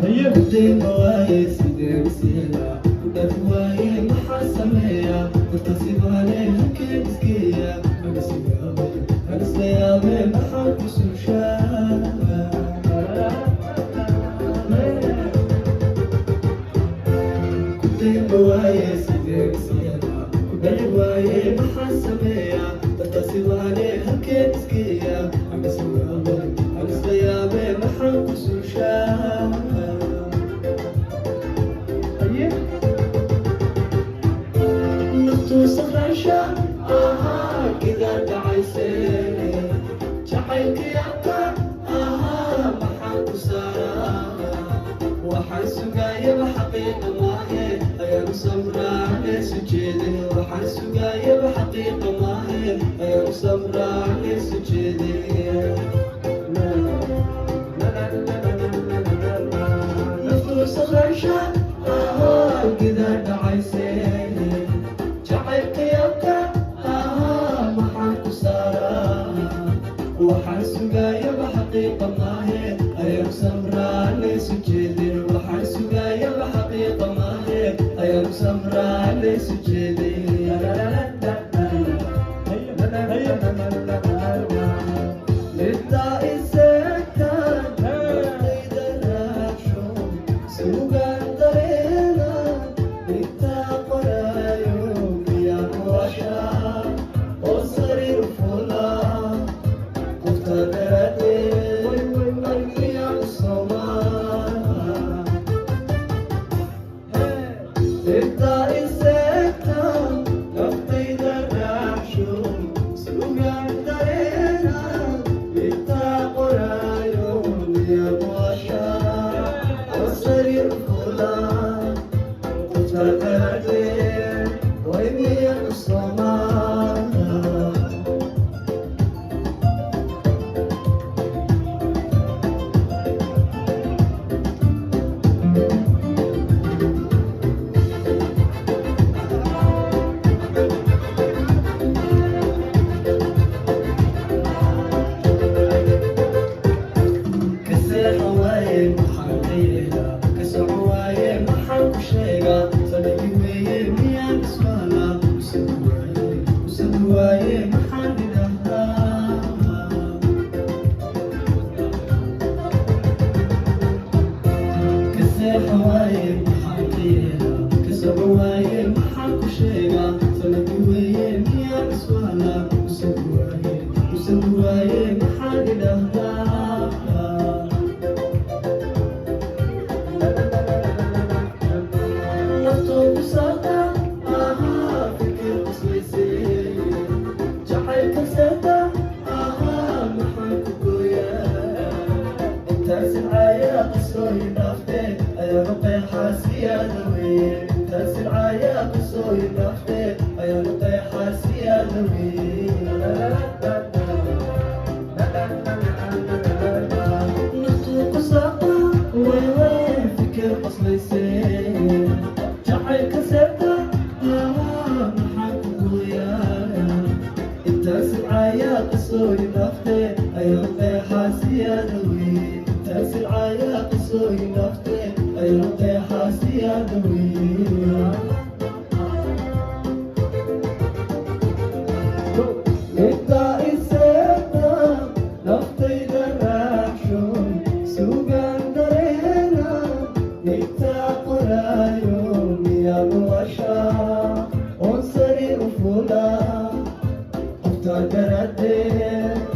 Haye. Kudayma waaye, sidee isyeela? Ku dhaafi waaye, maxaa sameeya? Dartasibaale halkeen isgeeya? Anisla yaabe, maxaa ku suushaa? Kudayma waaye, sidee isyeela? Ku dhaafi waaye, maxaa sameeya? Dartasibaale halkeen isgeeya? Anisla yaabe, maxaa ku suushaa? Haye. Naftu safrasha ahaa gidaa dhacayse, jacaylkiyata ahaa maxaan ku saaraa? Waxaan sugaayaba xaqiiqa maahe, ayaanu samraa laysu jeede. Waxaan sugaayaba xaqiiqa maahe, ayaanu samraa laysu jeede. Naftu safrasha ahaa gidaa dhacayse, jacaylkayabka ahaa maxaan ku saaraa? Waxaan sugaayaba xaqiiqa maahe, ayaanu samraa laysu jeedin. Waxaan sugaayaba xaqiiqa maahe, ayaanu samraa laysu jeedin. Haye, haye. Middaa iseegtaan naftayda raaxsho, sugaan dareena intaa qoraayo, miyaa kuwasha oo sariir fula qofta daraaddeed miyaa u somaa? Intaa iseegtaan naftayda raaxsho, sugaan dareena intaa qoraayo, miyaa kuwasha oo sariir fula qofta daraaddeed way miyaa u somaa? Ka seexan waaye, maxaan ka yeelaa? Ka soco waaye, maxaan ku sheegaa? Sadhigi weeye, miyaan iswaalaa? Usadi waaye, usadi waaye, maxaan idhahdaa? Ka seexan waaye, maxaan ka yeelaa? Ka soco waaye, maxaan ku sheegaa? Sadhigi weeye, miyaan iswaalaa? Usadi waaye, usadi waaye, maxaan idhahdaa? Naftu ku saarta ahaa fikir qoslayse, jacaylka seeta ahaa maxaan ku gooyaa? Intaas silcaayaa qisooyi dhaafte, ayaanu qeexaa siyaada weeye. Intaas silcaayaa qisooyi dhaafte, ayaanu qeexaa siyaada weeye. Naftu ku saarta way way fikir qoslayse, jacaylka seeta ahaa maxaan ku gooyaa? Intaas silcaayaa qisooyi dhaafte, ayaan qeexaa siyaada weeye. Intaas silcaayaa qisooyi dhaafte, ayaan qeexaa siyaada weeye. Intaa iseegta naftayda raaxsho, sugaan dareena intaa qoraayo, miyaa washa oon sariir u fula qofta daraaddeed?